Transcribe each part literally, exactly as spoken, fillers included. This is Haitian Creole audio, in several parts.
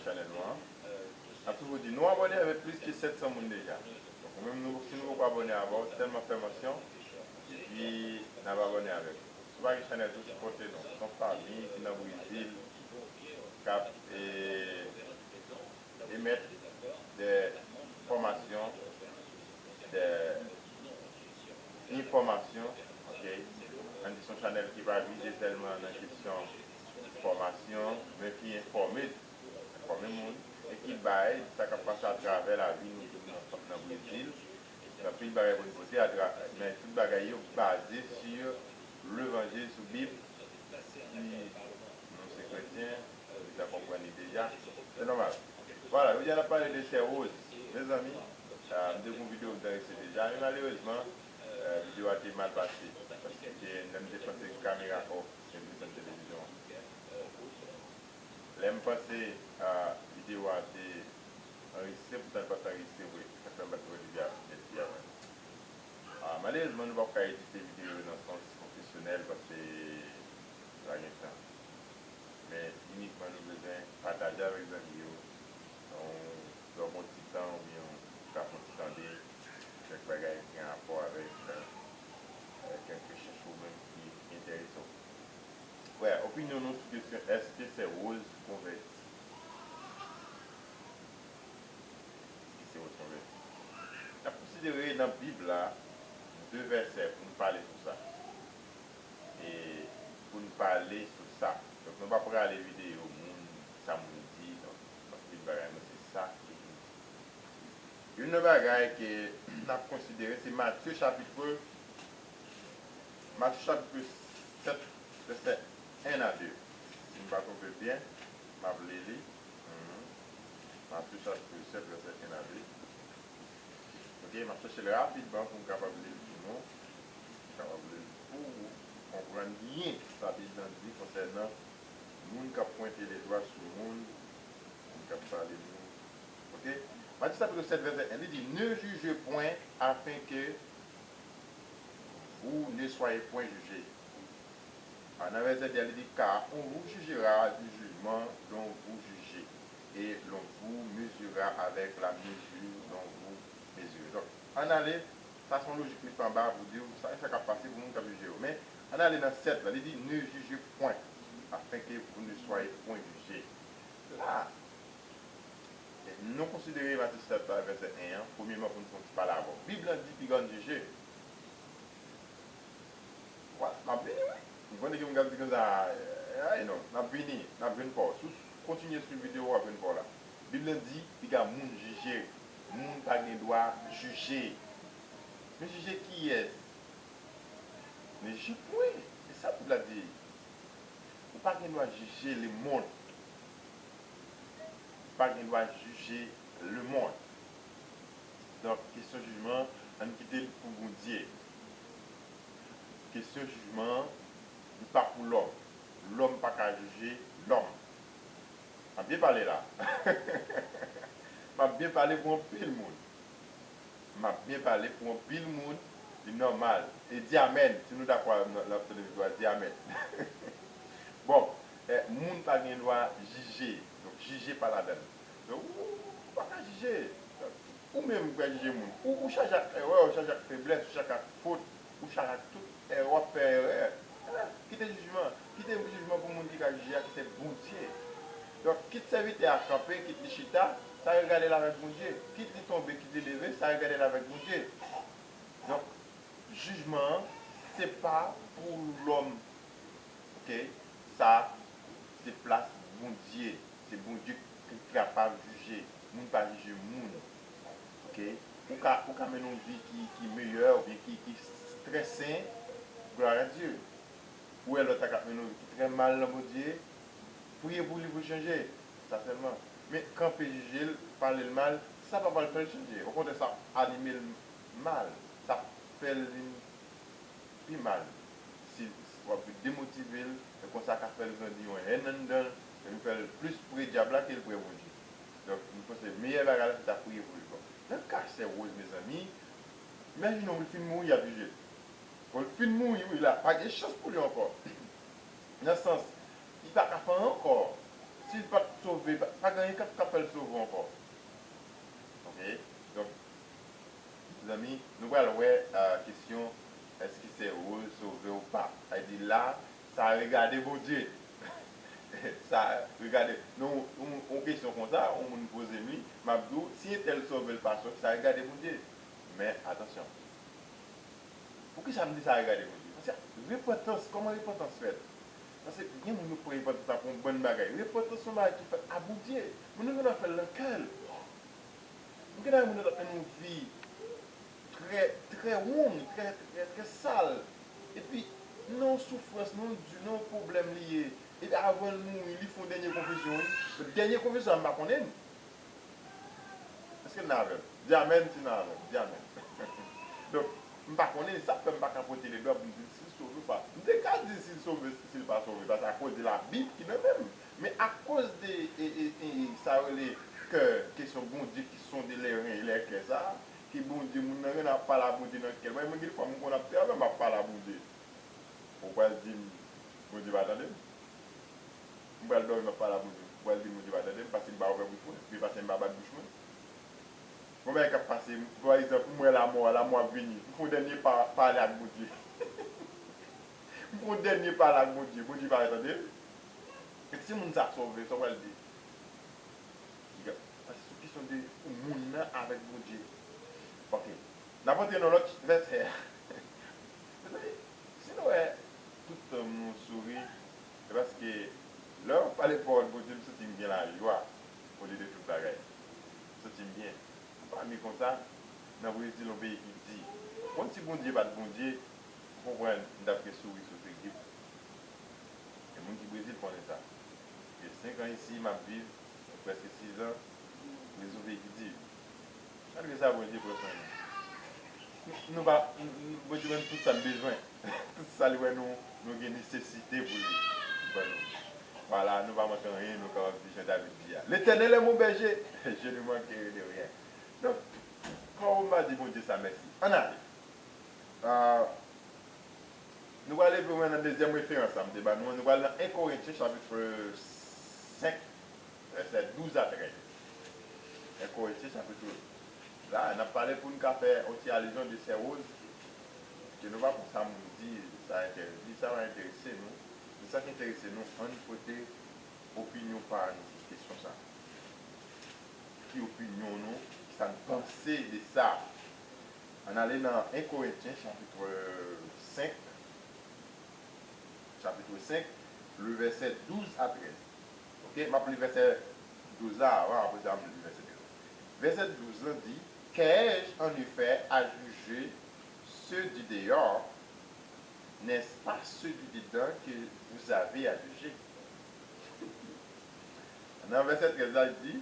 Chanèl nou an. N ap toujou di, nou abòne avèk plis ke sèt san moun deja. Donk, ou menm, nou, si nou poko abòne avè w, sèlman fè mansyon, epi n ap abòne avèk ou. Si w pa gen chanèl tou, sipòte nou. Se yon fanmi ki nan Brezil, k ap, e, emèt de fòmasyon, de enfòmasyon, oke? Ann di se yon chanèl ki pa vize sèlman nan kesyon fòmasyon, men ki enfòme, enfòme moun, e ki bay sa k ap pase atravè lavi nou tout nan, nan Brezil. Gen anpil bagay pou n pote, atra-, men tout bagay yo baze sou levanjil, sou Bib, ki Nou se kretyen, nou deja konprann li deja. Se nòmal. Vwala, jodi a n ap pale de sè Rose. Mezanmi, ah, m te gen yon videyo m te anrejistre deja, men malerezman, eh, videyo a te mal pase. Paske lè m te panse kamera off, se vin sèn televizyon an. Lè m panse, ah, videyo a te anrejistre, poutan l pa t anrejistre vre. Se sa k fè m pa t wè videyo a, videyo a. Ah, malerezman, nou p ap ka edite videyo yo nan sans pwofesyonèl paske pa gen tan. Men inikman nou bezwen pataje avèk zanmi yo, yon, lè w gen yon ti tan oubyen w ka fè yon ti tande, kèk bagay ki gen rapò avèk, avèk kèk rechèch ou menm ki enterese w. Wè, opinyon nou sou kesyon, èske sè Rose konvèti? Èske sè Rose konvèti? N ap konsidere nan Bib la de vèsè pou n pale sou sa. E pou n pale sou sa. Donk, nou pa prale videyo moun, sa moun di, non. Donk, tout bagay, nou, se sa ke nou di. Youn nan bagay ke n ap konsidere, se Matye chapit, Matye chapit sèt, vèsè en a de. Si m pa twonpe byen, m ap li li. Mhm. Matye chapit sèt, vèsè en a de. Ok, m ap chèche l rapidman pou m kapab li l pou nou. M kapab li l pou ou konprann byen sa Bib lan di konsènan moun k ap pwente ledwa sou moun, moun k ap pale moun. Ok? Matye chapit sèt, vèsè en, li di, Ne jugez point afin que vous ne soyez point jugés. Ah, nan vèsè de a, li di, Car on vous jugera du jugement dont vous jugez, et l'on vous mesurera avec la mesure dont vous mesurez. Donk, ann ale, sa se yon lojik met anba pou di w sa, sa k ap pase pou moun k ap jije yo. Men, ann ale nan sèt la, li di, Ne jugez point, afin que vous ne soyez point jugés. La, nou konsidere Matye sèt la, vèsè en an, premyèman, pou n fè yon ti pale avè w. Bib lan di, Piga n jije. Wa, m ap vini, wi. M konnen gen moun k ap di konsa, ay non, n ap vini, n ap jwenn pa w. Si w kontinye swiv videyo a, w ap jwenn pa w la. Bib lan di, piga moun jije, moun pa gen dwa jije. Men jije kiyès? Ne jije pwen. Se sa Bib la di. Ou pa gen dwa jije lemonn. Ou pa gen dwa jije lemonn. Donk, kesyon jijman an, ann kite l pou Bondye. Kesyon jijman an, li pa pou lòm. Lòm pa ka jije lòm. M ap byen pale la. M ap byen pale pou anpil moun. M ap byen pale pou anpil moun, li nòmal. E di amèn, si nou dakò nan, nan, nan, di amèn. Bon, eh, moun pa gen dwa jije. Donk, jije pa ladan l. Donk, ou, ou pa ka jije. Ou menm ou ka jije moun. Ou, ou chaje ak erè, ou chaje ak feblès, ou chaje ak fot, ou chaje ak tout erè, w ap fè erè. Kite jijman, kite jijman pou moun ki ka jije a, ki se Bondye. Donk, kit sèvitè a kanpe, kit li chita, sa regade l avèk Bondye. Kit li tonbe, kit li leve, sa regade l avèk Bondye. Donk, jijman an, se pa pou lòm. Ok? Sa, se plas Bondye. Se Bondye ki kapab jije. Moun pa jije moun. Ok? Ou ka, ou ka mennen yon vi ki, ki meyè oubyen ki, ki trè sen. Gloire à Dieu. Ou wè lòt la k ap mennen yon vi ki trè mal nan Bondye. Priye pou li pou l chanje. Sa sèlman. Men kanpe jije l, pale l mal, sa pa pral fè l chanje. Okontrè, sa ap anime l mal. Sa ap fè l vin pi mal. Si w ap demotive l, e konsa ka fè l grandi yon hèn anndan l, e vin fè l plis pre dyab la ke l pre Bondye. Donk, m panse meyè bagay la, se ta priye pou li. Bon, nan ka sè Rose, mezanmi, imajine w, li fin mouri, y ap jije l. Bon, li fin mouri, wi, la, pa gen chans pou li ankò. Nan sans, li pa ka fè ankò. Si l pa t sove, pa, pa Pa gen anyen k ap, k ap fè l sove ankò. Oke? Donk, mezanmi, nou pral wè, euh, kesyon èske sè Rose sove ou pa. Sa vle di la, sa regade Bondye. Sa regade. Non, yon, yon kesyon konsa, yon moun poze m li, m ap di w, si entèl sove l pa sove, sa regade Bondye. Men, atansyon. Poukisa m di sa regade Bondye? Paske repantans, kòman repantans fèt? Paske gen moun yo pran repantans la pou yon bann bagay. Repantans se yon bagay ki fèt a Bondye. Moun nan gentan fè l nan kè l. Ou gentan wè moun nan t ap mennen yon vi trè, trè wrong, trè, trè, trè sal. Epi, nan yon soufrans, nan yon di, nan yon pwoblèm li ye. Epi avan l mouri, li fè yon dènye konfesyon, wi. Dènye konfesyon an, m pa konnen l. Èske n nan avè m? Di amèn si n nan avè m. Di amèn. Donk, m pa konnen, sa fè m pa ka pote ledwa pou m di si l sove ou pa. M te ka di si l sove, si l pa sove, paske akoz de Labib ki nan men m. Men akoz de, e, e, e, e, sa yo rele kè, kesyon Bondye ki sonde lè ren e lè kè sa, ke Bondye, moun nan ren ap pale a Bondye nan kè l. Mwen, mwen gen fwa m konn ap travay, m ap pale a Bondye. Ou pral di m, Bondye pa tande m? M pral dòmi, m ap pale a Bondye. M pral di Bondye pa tande m, paske m pa ouvè bouch mwen, men paske m pa bat bouch mwen. Gon bagay k ap pase, pa egzanp, m wè lanmò, lanmò ap vini. M fè yon dènye pa, pale ak Bondye. M fè yon dènye pale ak Bondye, Bondye pa tande m. E si moun sa sove, sa w pral di? Paske se yon kesyon de moun nan avèk Bondye. Ok. N ap antre nan lòt vèsè a. Mezanmi, si nou wè tout tan nou souri, se paske lè w ap pale pawòl Bondye, m santi m gen lajwa olye de tout bagay. M santi m byen. Yon fanmi konsa, nan Brezil, yon peyi ki di, konn si Bondye pa t Bondye, ou konprann, m t ap gen souri sou figi m. E moun ki Brezil konnen sa. Gen senk an isi, m ap viv, prèske sis an, Brezil, yon peyi ki di, malgre sa, Bondye pran swen nou. Nou pa, Bondye ban nou tout sa n bezwen. Tout sa li wè nou, nou gen nesesite pou li, li ban nou. Vwala, nou pa manke anyen, nou kapab di jan David di a, L'Éternel est mon berger, je ne manquerai de rien. Donk, fò m pa di Bondye sa mèsi. Ann ale. Ah, nou pral leve men nan dezyèm referans la m te ba nou an. Nou pral nan en Korentyen chapit senk, vèsè douz a trèz. En Korentyen chapit, la, n ap pale pou n ka fè yon ti alizyon de sè Rose, ke nou pa konn sa moun di, sa enterese li, sa pa enterese nou. Men sa ki enterese nou, ann pote opinyon pa nou sou kesyon sa. Ki opinyon nou? Kisa n panse de sa? Ann ale nan en Korentyen, chapit senk, chapit senk, le vèsè douz a trèz. Ok, m ap li vèsè douz la avan, apre sa, m li vèsè trèz. Vèsè douz lan di, Qu'ai-je en effet à juger ceux du dehors? N'est-ce pas ceux du dedans que vous avez à juger? Nan vèsè trèz la, li di,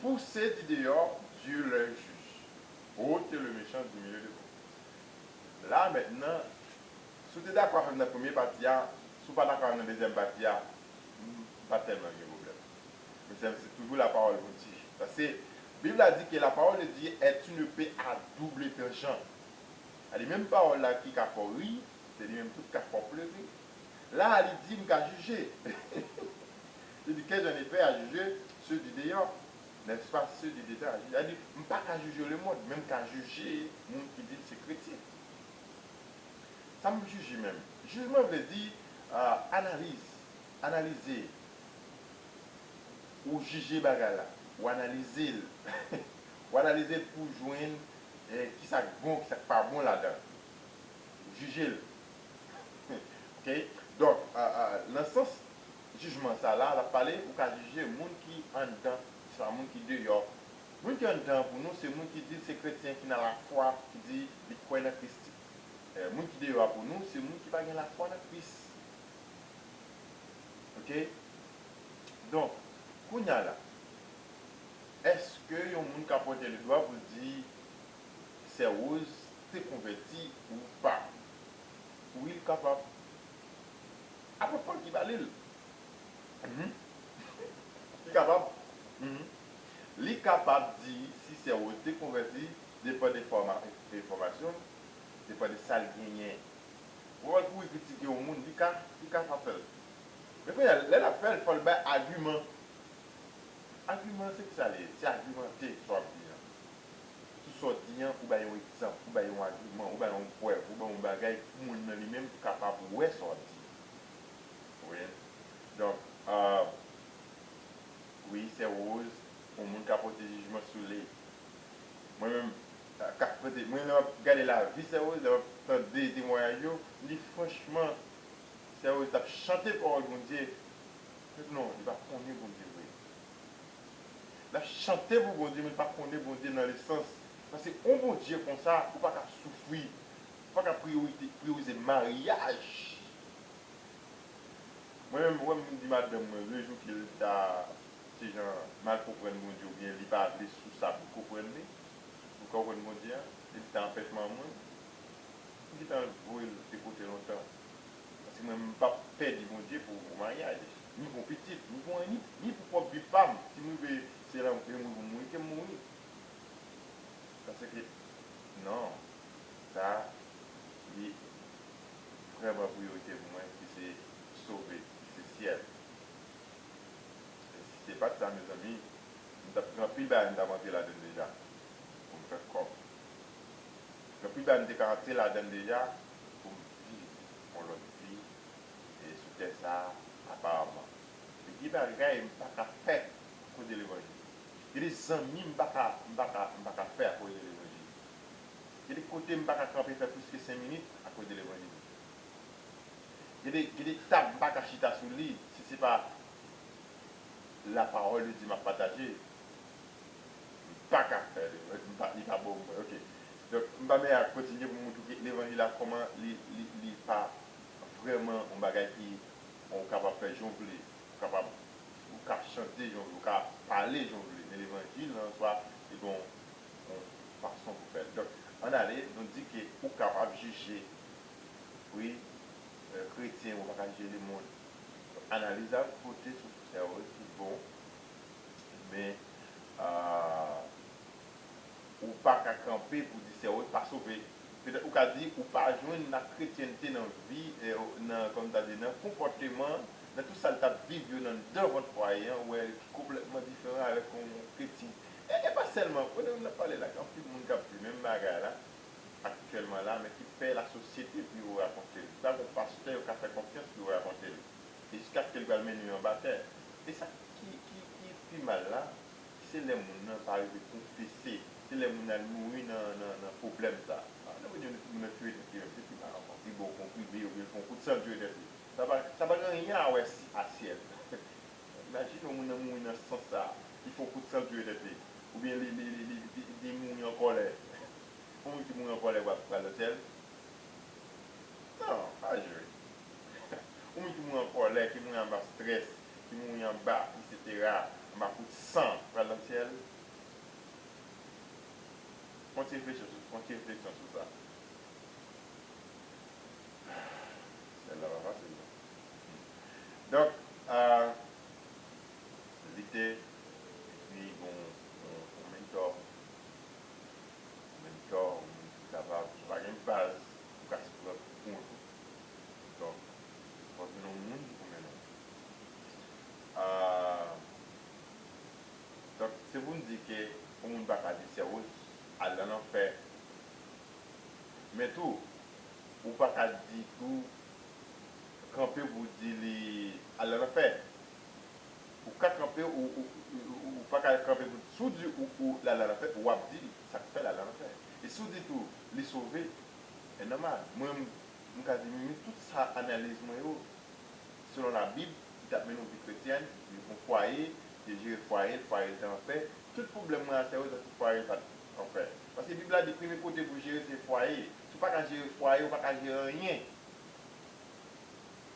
Pour ceux du dehors, Dieu leur juge. Ôtez le méchant du milieu de vous. La, mentnan, si w te dakò avè m nan premye pati a, si w pa dakò avè m nan dezyèm pati a, m pa tèlman gen pwoblèm. Men se, se toujou lapawòl Bondye. Paske Bib la di ke la parole de Dieu est une épée à double tranchant. Sa di menm pawòl la ki ka fè w ri, se li menm tou k ka fè w plere. La a, li di m ka jije. Li di, Qu'ai-je en effet à juger ceux du dehors? N'est-ce pas ceux du dedans à juger? Sa di, m pa ka jije lemonn, men m ka jije moun ki di l se kretyen. Sa m jije menm? Jijman vle di, ah, analiz, analize. Ou jije bagay la, ou analize l. Ou analize l pou w jwenn, eh, kisa k bon, kisa k pa bon ladan. Ou jije l. Ok? Donk, ah, ah, nan sans jijman sa la, l ap pale, ou ka jije moun ki anndan, se pa moun ki deyò. Moun ki anndan pou nou, se moun ki di l se kretyen, ki nan lafwa, ki di li kwè nan Kris. Eh, moun ki deyò a pou nou, se moun ki pa gen lafwa nan Kris. Ok? Donk, kounye a la, èske yon moun ka pwente ledwa pou l di sè Rose te konvèti ou pa? Wi, l kapab. Apot Pòl ki pale l. Mhm. Li kapab. Mhm. Li kapab di si sè Rose te konvèti, depann de fòma-, de fòmasyon l, depann de sa l genyen. Ou wè l kouri kritike yon moun, li ka, li ka pa fè l. Men kounye a, lè l ap fè l, fò l bay agiman. Agiman, se ki sa li ye? Se agimante sa w ap di an. Sou sa w di an, ou bay yon egzanp, ou bay yon agiman, ou bay yon prèv, ou bay yon bagay pou moun nan li menm kapab wè sa w ap di. Wi. Donk, euh, wi, Sè Rose, yon moun ka pote jijman sou li. Mwen menm, ka pote, mwen lè m ap gade lavi Sè Rose, lè m ap tande temwayaj yo, m di franchman, Sè Rose t ap chante pawòl Bondye. Non, li pa konnen Bondye vre. L ap chante pou Bondye, men l pa konnen Bondye nan lesans. Paske yon Bondye konsa, ou pa ka soufri, ou pa ka priyorite, priyorize maryaj. Mwen menm, mwen, m di madanm mwen, le jou ke l ta, se jan, mal konprann Bondye, oubyen li pa vle sou sa pou konprann li, pou konprann Bondye a, e li ta anpèch manman, m gentan voye l de kote lontan. Paske mwen, m p ap pèdi Bondye pou yon maryaj, ni pou yon pitit, ni pou anyen, ni, ni pou pwòp vi pa m. Si m rive, se la, e mouri pou m mouri, ke m mouri. Paske, non, sa, li vrèman priyorite pou mwen, ki se sove, ki se syèl. E si se pa t sa, mezanmi, m t ap gen anpil bagay m t ap antre ladann deja pou m fè kòb. Gen anpil bagay m te ka antre ladann deja pou m viv yon lòt vi e sou tè sa a, aparaman. Men gen bagay m pa ka fè akoz de levanjil. Gen de zanmi m pa ka, m pa ka, m pa ka fè akoz de levanjil. Gen de kote m pa ka kanpe fè plis ke senk minit akoz de levanjil. Gen de, gen de tab m pa ka chita sou li si se pa la parole de Dieu m ap pataje. M pa ka fè li, m pa, li pa bon pou mwen. Ok. Donk, m pa menm ap kontinye pou m montre w ke levanjil la, kòman li, li, li pa vrèman yon bagay ki, ou kapab fè jan w vle, ou kapab, ou ka chante jan w vle, ou ka pale jan w vle, men levanjil an swa, li gon yon fason pou fè l. Donk, ann ale, nou di ke ou kapab jije, wi, euh, kretyen, ou pa ka jije lemonn. Analiz la pote sou Sè Rose, tout bon, men, euh, ou pa ka kanpe pou di Sè Rose pa sove. Petèt ou ka di ou pa jwenn lakretyente nan vi, eh, nan, kòm ta di, nan konpòteman, nan tout sa l t ap viv yo nan anndan vant fwaye an, ou wè ki konplètman diferan avèk yon kretyen. E, e pa sèlman, kote n ap pale la, gen anpil moun k ap di menm bagay la aktyèlman la, men ki pè lasosyete pou yo rakonte l. Pa gen pastè yo ka fè konfyans pou yo rakonte l. E jiskaske l pral mennen yo anba tè. E sa ki, ki, ki pi mal la, se lè moun nan pa rive konfese. Se lè moun nan al mouri nan, nan, nan pwoblèm sa. A, lè moun nan, moun nan tiye tèt li menm, se pi mal ankò. Li ba w konprime, oubyen l fè yon kout san tiye tèt li. Sa pa, sa pa gen anyen a wè si, a syèl. Imajine yon moun nan mouri nan sans sa, li fè yon kout san tiye tèt li. Oubyen li, li, li, li, li, li mouri an kòlè. Yon moun ki mouri an kòlè pral, pral nan syèl? Non, pa jwe. Yon moun ki mouri an kòlè, ki mouri anba strès, ki mouri anba, etsetera, anba kout san, pral nan syèl? Fè yon ti refleksyon sou, fè yon ti refleksyon sou sa. Syèl la pa fasil, non. Donk, euh, lite, epi bon, yon, yon mentò, mentò, yon moun ki kapab, ou pa gen baz, ou ka siprann pou kont ou. Donk, fò w jwenn yon moun pou mennen w. Ah, donk, se pou n di ke yon moun pa ka di Sè Rose al nan lanfè. Men tou, ou pa ka di tou, kanpe pou di li al nan lanfè. Ou ka kanpe, ou, ou, ou, ou pa ka kanpe pou, si w di ou, ou, l al nan lanfè, w ap di sa k fè l al nan lanfè. E si w di tou, li sove, e nòmal. Mwen, m, m ka di, men tout sa analiz mwen yo, selon Labib, li t ap mennen yon vi kretyèn, li te gen yon fwaye, li te jere fwaye l, fwaye l te anpè. Tout pwoblèm mwen a Sè Rose, se fwaye l pa t anpè. Paske Bib la di, premye kote pou jere, se fwaye. Si w pa ka jere fwaye, ou pa ka jere anyen.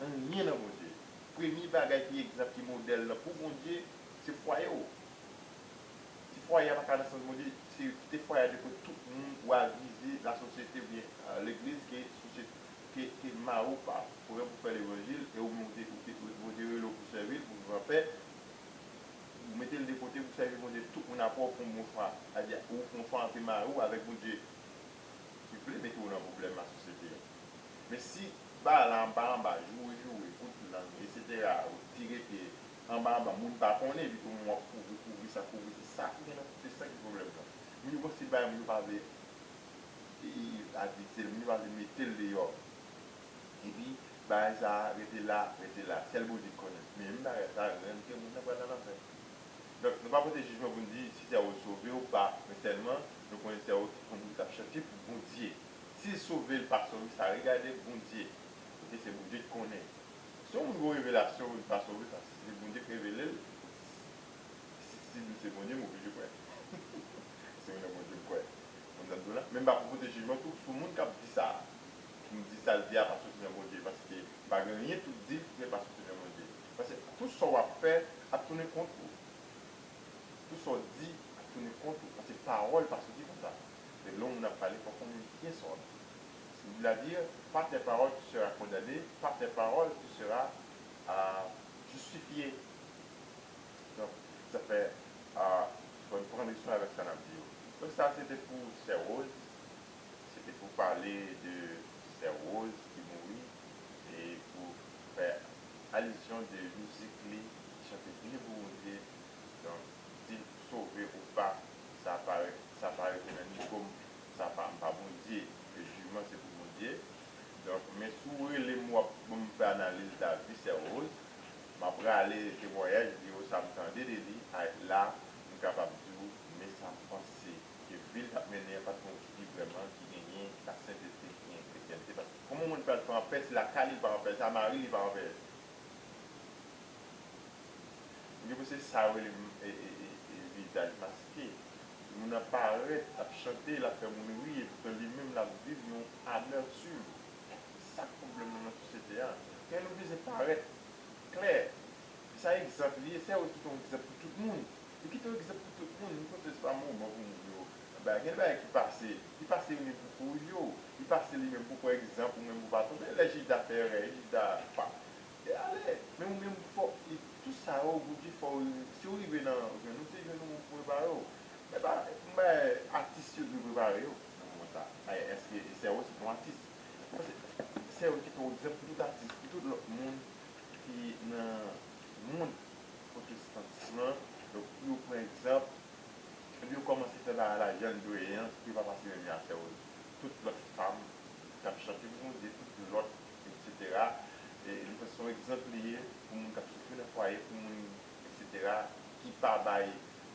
Anyen nan Bondye. Premye bagay ki egzanp, ki modèl lan pou Bondye, se fwaye w. Si fwaye a pa ka nan sans Bondye, se kite fwaye a depo tout moun, ou avize lasosyete oubyen, euh, legliz ke sosyete, ke, ke mari w pa prè pou fè levanjil, e ou menm ou te, ou te, ou te rele w pou sèvi l, pou viv anpè, ou mete l de kote pou sèvi Bondye, tout moun apre w fè yon bon chwa. Sa vle di, ou fè yon chwa ant mari w avèk Bondye. Li vle mete w nan pwoblèm lasosyete a. Men si bagay la anba anba, joure joure, kout lang, etsetera, ou tire pye, anba anba, moun pa konnen, epi tou moun ap kouvri, kouvri sa, kouvri sa, sa ki gen nan, se sa ki pwoblèm nan. Moun yo konsidere bagay, moun yo pa vle, e, admite l, moun yo pa vle mete l deyò. Epi, bagay sa a rete la, rete la. Sèl Bondye k konnen. Men menm bagay sa a, rann ke moun nan pral nan lanfè. Donk, nou pa pote jijman pou n di si sè Rose sove ou pa, men sèlman, nou konnen sè Rose se yon moun k ap chante pou Bondye. Si l sove, l pa sove, sa regade Bondye. Oke, se Bondye k konnen. Si yon moun gen yon revelasyon, li pa sove, sa se Bondye k revele l. Si, si nou se Bondye, m oblije kwè. Si nou nan Bondye, m kwè. Konn sa m di w la? Men m pa pou pote jijman tou sou moun k ap di sa. Pou m di sa l di a pa soti nan Bondye, paske pa gen anyen tou di ki pa soti nan Bondye. Paske tout sa w ap fè ap tounen kont ou. Tout sa w di ap tounen kont ou. Paske pawòl pa soti konsa. Se lè yon moun ap pale, fòk ou konnen byen sa w ap di. Bib la di, par tes paroles tu seras condamné, par tes paroles tu seras, euh, justifié. Donk, sa fè, euh, fò n pran leson avèk sa n ap di yo. Donk, sa se te pou Sè Rose. Se te pou pale de Sè Rose ki mouri e pou fè alizyon de mizik li, li chante byen pou Bondye. Donk, si l sove ou pa, sa pa, sa pa rete nan nivo m, sa pa, m pa Bondye, ke jijman se pou Bondye. Donk, men si w rele m, w ap ban m fè analiz lavi Sè Rose, m ap rale temwayaj li yo, sa m tande de li, a la, m kapab di w, men sa m panse. Ke vi l t ap mennen an pa t yon vi vrèman ki genyen lasentete, ki genyen kretyènte. Paske kòman yon moun pral fè anpè si lakay li pa anpè, sa mari li pa anpè? Mwen panse sa yo rele, e, e, e, e, vizaj maske. Moun nan parèt, ap chante, l ap fè moun ri, epoutan li menm l ap viv yon amètim. Se sa k pwoblèm nou nan sosyete a. Fè nou bezwen parèt klè. Sa egzanp li ye, Sè Rose kite yon egzanp pou tout moun. Li kite yon egzanp pou tout moun, li montre se pa moman pou moun yo. Bagay, gen bagay ki pase, li pase li menm pou kouri yo, li pase li menm pou pran egzanp, ou menm pou pa tonbe. Lè Jida fè erè, Jida pa. E ale, men ou menm fò, e tout sa yo, Bondye fò, si w rive nan, ou jwenn, ou te jwenn yon moun pou repare w. E pa, m bay atis yo dwe prepare yo nan moman sa. Ay, èske Sè Rose se yon atis? Paske Sè Rose kite yon egzanp pou tout atis, pou tout lòt moun ki nan mond pwotestantis lan. Donk, pou yo pran egzanp, epi yo kòmanse fè bagay la jan l dwe ye an, pou yo pa pase menm jan a Sè Rose. Tout lòt fanm k ap chante pou Bondye, tout lòt, etsetera. E, e, se yon egzanp li ye pou moun k ap soufri nan fwaye, pou moun, etsetera, ki pa bay,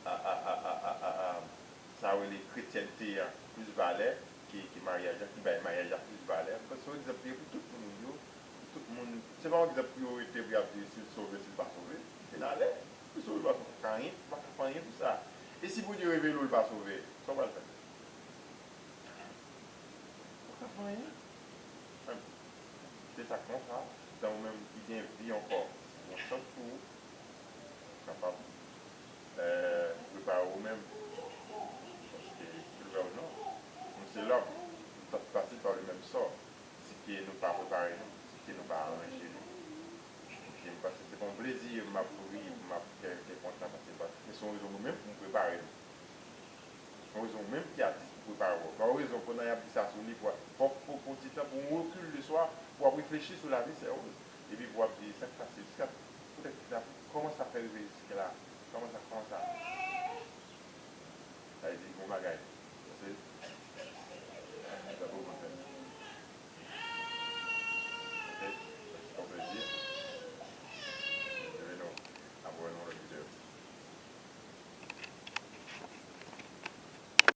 a, a, sa yo rele kretyènte an plis valè ke, ke maryaj la, ki bay maryaj la plis valè. Mwen panse se yon egzanp li ye pou tout moun yo, pou tout moun. Se pa yon egzanp pou yo rete pou y ap di si l sove, si l pa sove. Li fin ale. Li sove, li pa ka anyen, li pa ka fè anyen pou sa. E si Bondye revele w li pa sove, sa w pral fè? Ou pa ka fè anyen. Kite sa konsa, tan ou menm ki gen vi ankò, se yon chans pou ou kapab, eh, prepare ou menm. Paske, ke l vle ou non, nou se lòm, nou tout pase pa le menm sò. Si ke nou pa prepare nou, si ke nou pa aranje nou. Ebyen, m panse se pa yon plezi m ap ri, m ap kè, kè kontan, paske, paske se yon rezon mwen menm pou m prepare m. Se yon rezon mwen menm ki atis pou prepare w. Pa yon rezon pandan y ap di sa sou li, pou, fò, fò w pran ti tan pou yon recul de soi, pou w ap reflechi sou lavi Sè Rose. Epi pou w ap di sa k pase jiska poutèt ki sa, kòman sa fè rive jiska la, kòman sa, kòman sa.